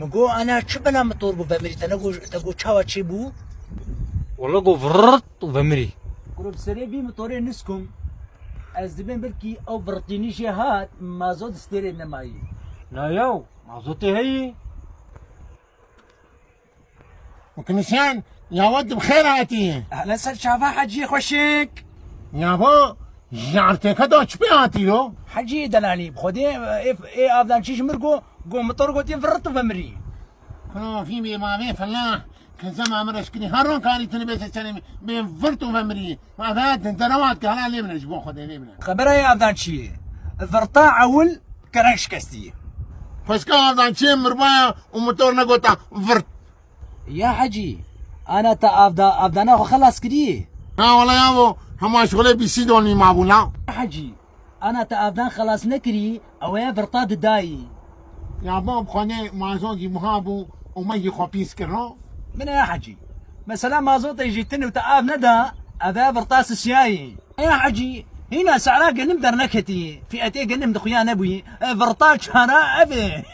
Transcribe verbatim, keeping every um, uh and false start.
Min got, ana çi bela motor bû vemirî, te nego, te got çawa çê bû? Wala got, vrrt û vemirî. Kuro bi serê vî motorê niskum, ez dibêm belkî ew virtînî jê hat, mazot stêrê nemayî. Na yaw, mazotê heyî. Û kinişan, ya we di bi xêr hatî. Ehlen ser çava Hecî xweşik. Ya bo, ji artêke da çi pê hatî yo? Hecî delalî, bi xwedê ê, ê avdançî ji mir got, got motor gotî virt û vemirî. Kuro vî bê mavê felah, kizema min reşkirî, her ron karî tini bê seçenê bê virt û vemirî. Ma ve din derevat ke hala lê bine ji bo xwedê lê bine. Xebera ê avdançiyê. Virta ewil kerek şikestî. Xwezka avdançiyê mirbaya û motor negota virt. Ya Hecî, ana te avda, avdana xwe xelas kirî? Ha wala ya bo, hema şixulê bîsî donî mabû la. Ya Hecî, ana te avdan xelas nekirî, ew ê virta didayî. Ya bo, bi xwedê mazokî buha bû û me jî xwe pîs kir ro. Min ya Hecî. Mesela mazotê jî tune û te av neda, ev ê virta sisiyayî. Ya Hecî, hîna sehra genim derneketî. Fiyetê genim di xuya nebûyî. E, virta çara ev e.